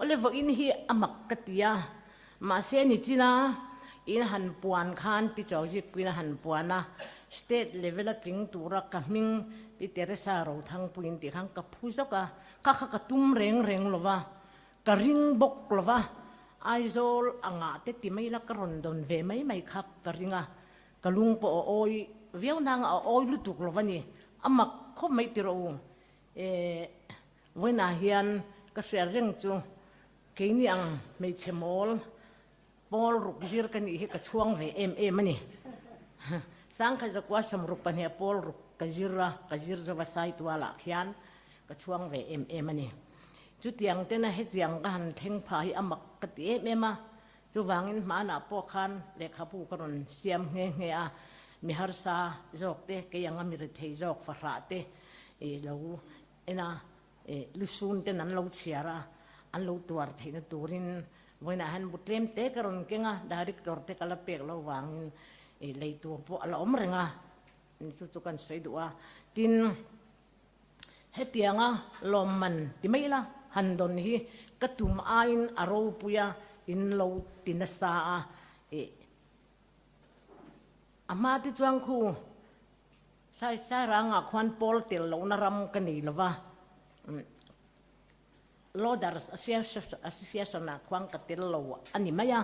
Awle vawiin hi a mak ka ti a, mahse nichina in han puan khan Pi Chawzikpuiin a han puan a, state level a tling tura ka hming Pi Teresa Rothangpuiin tih khan ka phu zawk a, kha kha ka tum reng reng lo va, ka ring bawk lo va, Aizawl angah te ti mai la ka rawn dawn ve mai mai kha ka ring a, ka lung pawh a awi viau nanga a awi lutuk lo va ni, a mak khawp mai ti rawh u. E, vawiinah hian ka hria reng chu keini ang hmeichhe mawl pawl ruk zir ka nih hi ka chhuang ve em em a ni. Sangkhat zakua sawmruk pahniha pawl ruk ka zir a, ka zir zova Saitualah khian ka chhuang ve em em a ni. Chutiang tena hetiang ka han thleng pha hi a mak ka ti em em a, chuvangin hmanah pawh khan lehkhabu ka rawn siam nghe nghe a, mi harsa zawk te, kei anga mi rethei zawk fahrah te i lo en a, i lusun ten an lo chhiar a, an lo tuar theihna turin vawiinah hian bu tlem te ka rawn keng a, director te ka la pek lo vangin i lei tur pawh a la awm reng a, chu chu kan sawi duh a. Tin, hetianga lawmman ti mai ila han dawn hi ka tum aiin a ropui a, in lo ti nasa a, i a hma te chuan khu Sai Sairangah khuan pawl tel lohna ram ka nei lo va, Loaders Association-ah khuan ka tel lo a ni mai a,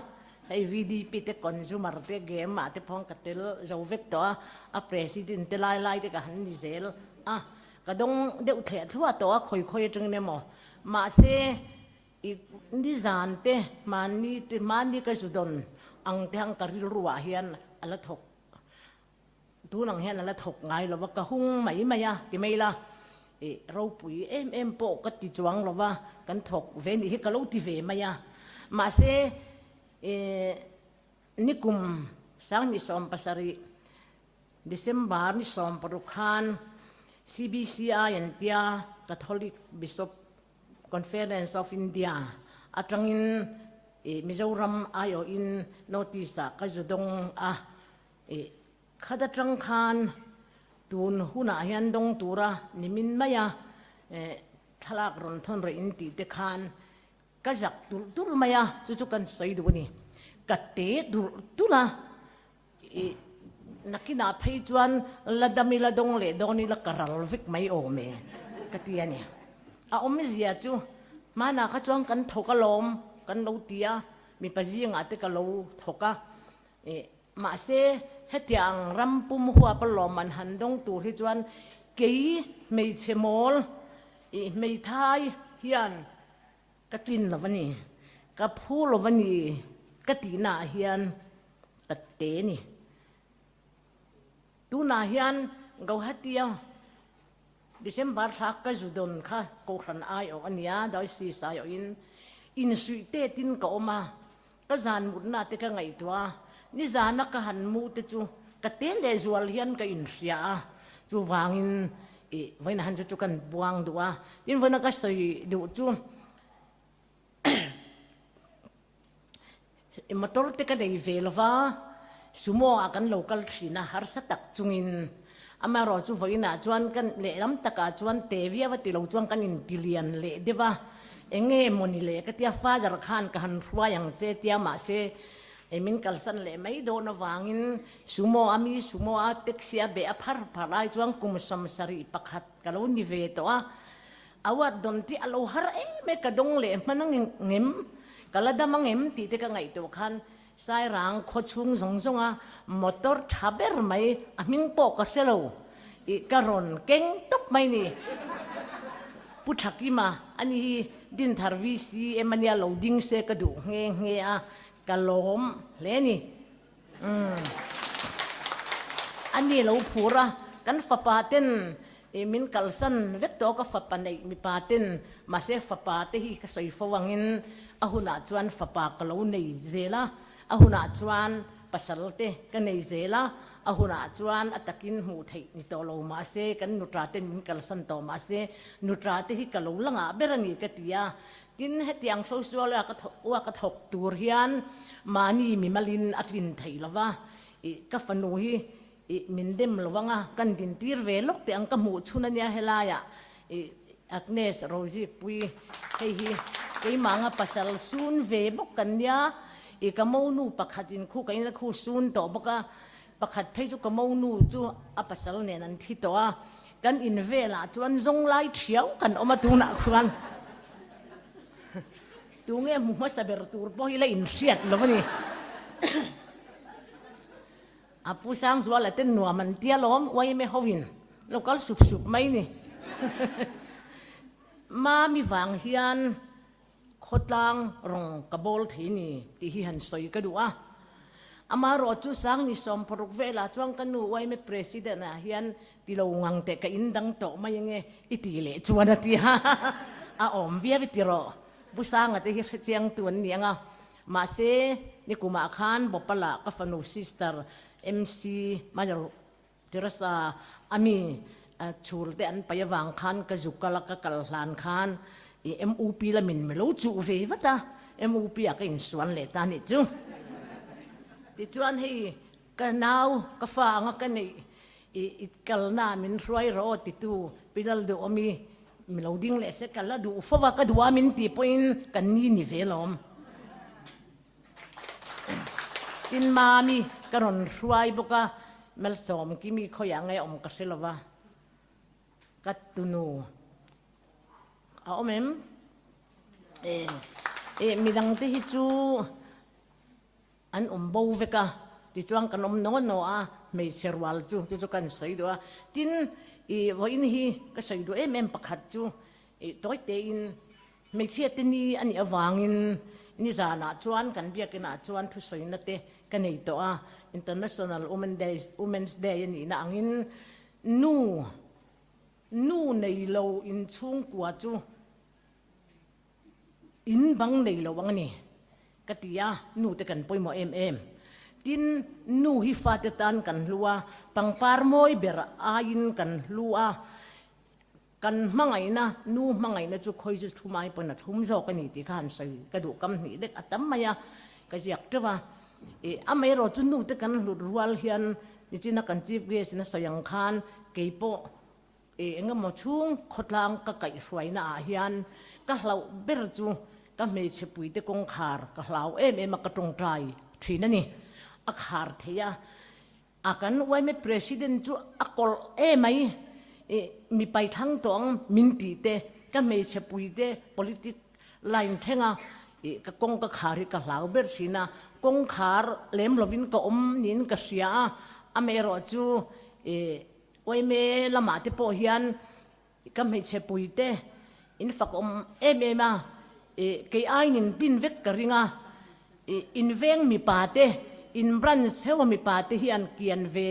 hei VDP te Consumer te Game-ah te pawh ka tel zo vek tawh a, a President te lai lai te ka han ni zel a, ka dawng deuh thleh thluah tawh a khawi khawi atangin emaw mahse i nizan te mahni te mahni ka zu dawn ang te ang ka rilruah hian a la thawk Tun ang hian a la thawk ngai lo va, ka hung mai mai a ti mai la, ih ropui em em pawh ka ti chuang lo va, kan thawk ve nih hi ka lo ti ve mai a. Mahse, ih nikum Sanghnih 70 December ni 60 khan CBCI an tia Catholic Bishop Conference of India atangin ih Mizoram aiawhin notice ah ka zu dawng a. Ih, khat atang khan tun hunah hian dawng tura nimin mai a, eh, thlalak rawn thawn reh in tih te khan ka zak tulh tulh mai a, chu chu kan sawi duh a ni. Ka te dulh tulh a, ih, nakinah phei chuan la dam ila dawng leh dawn ila ka ral vek mai awm e, ka ti a ni. A awmzia chu hmanah kha chuan kan thawk alawm kan lo ti a, mipa zingah te ka lo thawk a, Ih, mahse, hetiang ram pum huap a lawm an han dawng tur hi chuan kei hmeichhe mawl, ih, hmeithai hian ka tlin lo a ni, ka phu lo a ni ka tihnaah hian ka te ni. Tunah hian Gauhati-a December thla ka zu dawn kha Kohhran aiawh a nia, Diocese aiawhin insuih tetin ka awm a, Ka zan mutna te ka ngaihtuah a, nizana ka han mu te chu ka tel leh zual hian ka inhria a, chuvangin ih vawiin han chu chu kan buang duh a, tin vawiina ka sawi duh chu motor te ka nei ve lo va, sumo ah kan lo kal thin a, harsa tak chungin amaherawh chu vawiinah chuan kan lehlam takah chuan te viau a ti lo chuan kan intilian leh deuh a. Eng nge mawni le ka tia father khan ka han hruai ang che tia mahse min kalsan leh mai dawn avangin sumo a mi sumo a taxi a beh a phar phar ai chuan kum 71 ka lo ni ve tawh a, award dawn tih a lo har em e ka dawng leh hman ang ngem ka la dam ang em tih te ka ngaihtuah khan Sairang khaw chhung zawng zawng a motor tha ber mai a hming pawh ka hre lo ih ka rawn keng tawp mai ni. Pu Thakima ani hi Dinthar VC em ania lo ding se ka duh nghe nghe a ka lawm hle ni. Umm ani lo phur a kan fapa ten ih min kalsan vek tawh ka fapa neih mipa ten mahse fapa te hi ka sawi fo angin A hunah chuan fapa ka lo nei zel a, a hunah chuan pasal te ka nei zel a, a hunah chuan a takin hmuh theih ni tawh lo mahse kan nutra ten min kalsan tawh mahse nutra te hi ka lo la ngah ber a ni ka ti a. Tin, hetiang social a ka thawk ka thawk tur hian mahni mimalin a tlin thei lo va, ih ka fanu hi ih min dem lo ang a, kan dintir ve lawk teh ang ka hmuh chhun a nia helaiah ih Agnes Rosie Pui hei hi. Keimah anga pasal sun ve bawk kan nia, i ka monu pakhat in khu ka in a khu sun tawh bawk a, pakhat phei chu ka monu chu a pasal nen an thi tawh a, kan in velah chuan zawng lai thiau kan awm a tunah khuan tunge hmu hmasa ber tur pawh hi la inhriat lo a ni. A pu Sangzuala te nuam an tia lawm uaime ho in lo kal sup sup mai ni. Mami vang hian khawtlang rawng ka bawl thei ni tih hi han sawi ka duh a. Amaherawh chu Sangni 16 velah chuan ka nu uaime President ah hian ti lo ngang teh ka in dang tawh mai ange i ti leh chuan a ti a, a awm viau i ti rawh. Pu Sanga te hi hrechiangtu an ni ang a. Mahse, nikumah khan Bhopal-ah ka fanu sister MC Mother Teresa a mi chhur te an paih avang khan ka zu kal a, ka kal hlan khan i MUP lamin mi lo chuh ve vat a, MUP ah ka insuan leh ta anih chu. Tichuan hei ka nau, ka fa anga ka neih i i kalna min hruai rawh aw titu Pi Lalduhawmi Mi lo ding leh se ka la duh fo va, ka duh a min tih pawhin kan ni ni ve lawm. Tin Mami ka rawn hruai bawk a, Malsawm Kimi khawiah nge awm ka hre lo va, ka tunu a awm em? E, e midangte hi chu An awm bo vek a, tichuan kan awm naw naw a, hmeichhe rual chu chu chu kan sawi duh a. Tin, i vawiin hi ka sawi duh em em pakhat chu i tawi tein hmeichhia te ni a nih avangin nizanah chuan kan biakinah chuan thusawina te ka nei tawh a, International Women Day, Women's Day a nihna angin nu, nu nei lo inchhungkua chu, In bang nei lo ang a ni, ka ti a, nu te kan pawimawh em em. Tin, nu hi fate tan kan hlu a, pangpar mawi ber aiin kan hlu a, kan hmangaihna, nu hmangaihna chu khawi chu thlum ai pawn a thlum zawk a ni tih kha han sawi ka duh kam hnih lek a tam mai a, ka ziak teuh a. Ih, amaherawh chu nu te kan hlut rual hian nichina kan chief guest in a sawi ang khan keipawh I engemaw chhung khawtlang ka kaihhruaina ah hian ka hlauh ber chu ka hmeichhe puite kawngkhar ka hlau em em a ka tawngtai thin a ni. A khar thei a, a kan yma president chu a kawlh em mai i mi paithlang tawh ang min tih te ka hmeichhe puite politic line thlenga i ka kawng ka khar hi ka hlau ber thin a, kawngkhar lem lovin ka awm niin ka hria a, amaherawh chu i Uaime lamah te pawh hian ka hmeichhe pui te in fak awm em em a, ih kei aiin in tin vek ka ring a, ih in veng mipa te, in branch theuha mipa te hian kian ve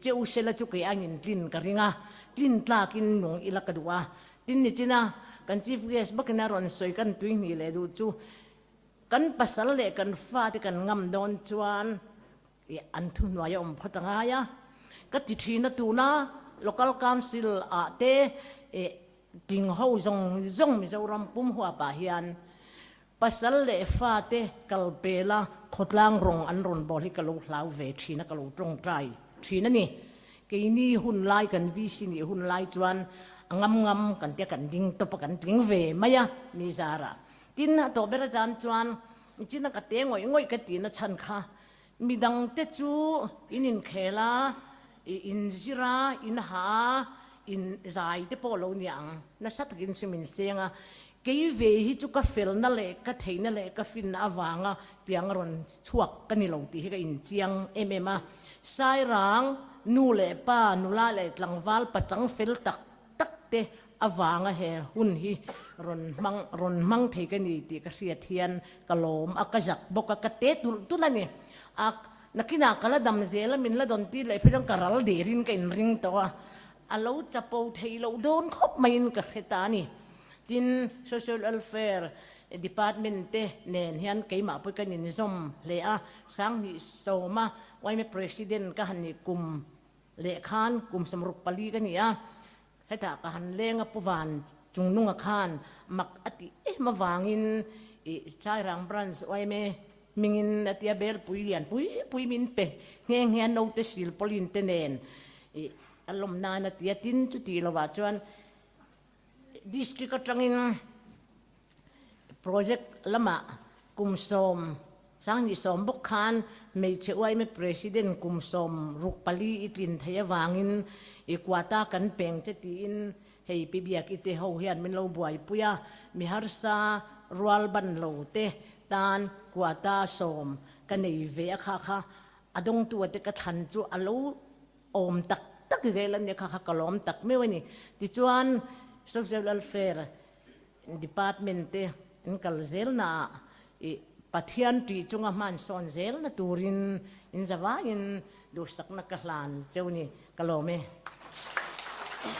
che u sela chu kei aiin in tlin ka ring a, tlin tlakin nung ila ka duh a. Tin nichina kan Chief Guest bakin a rawn sawi kan tui hnih leh duh chu kan pasal leh kan fate kan ngam dawn chuan I an thuhnuai a awm phawt a ngai a, ka ti thin a tuna Local Council ah te eh tling ho zawng zawng Mizoram pum huap ah hian pasal leh fa te kal pel a khawtlang rawng an rawn bawl hi ka lo hlau ve thin a ka lo tawngtai thin a ni. Keini hun lai kan VC nih hun lai chuan a ngam ngam kan tia kan ding tawp a kan tling ve mai a mi zarah. Tin a tawh ber atan chuan Nichina ka te ngawih ngawih ka tihna chhan kha midangte chu in inkhel a, i inzir a, in ha a, in zai te pawh lo ni ang. Nasa takin chu min seng a, kei ve hi chu ka felna leh ka theihna leh ka finna avanga tiang a rawn chhuak ka ni lo tih hi ka inchiang em em a. Sairang nu leh pa, nula leh tlangval pachang fel tak tak te avanga he hun hi rawn hmang rawn hmang thei ka ni tih ka hriat hian ka lawm a, ka zak bawk a, ka te tulh tulh a ni. A nakinah ka la dam zel a, min la dawn tir leh phei chuan ka ral derin ka inring tawh a, a lo chapo thei loh dawn khawp maiin ka hre ta a ni. Tin, Social Welfare Department te nen hian keimah pawh kan inzawm hle a, Sanghnih sawma yma President ka han nih kum Leh khan kum 64 ka ni a, hetah ka han leng a Pu Van Chungnunga khan mak a tih em avangin ih Sairang Branch yma hmingin a tia belpui lian pui pui min pe nghe nghe a naute silpawlin te nen ih a lawm nan a ti a, tin chutih lovah chuan District atangin. Project lamah kum sawm Sanghnih sawm bawk khan hmeichhe uaime President kum 64 i tlin theih avangin i quota kan peng che tiin hei Pi Biaki te ho hian min lo buaipui a, mi harsa rual ban lo te tan quota sawm ka nei ve a kha kha a dawngtu te ka thlan chu a lo awm tak tak zel a nia kha kha ka lawm tak meuh a ni. Tichuan Social Welfare Department te an kal zel naah i Pathian ṭih chunga hman sawn zelna turin in zavaiin duhsakna ka hlan cheu ni ka lawm e.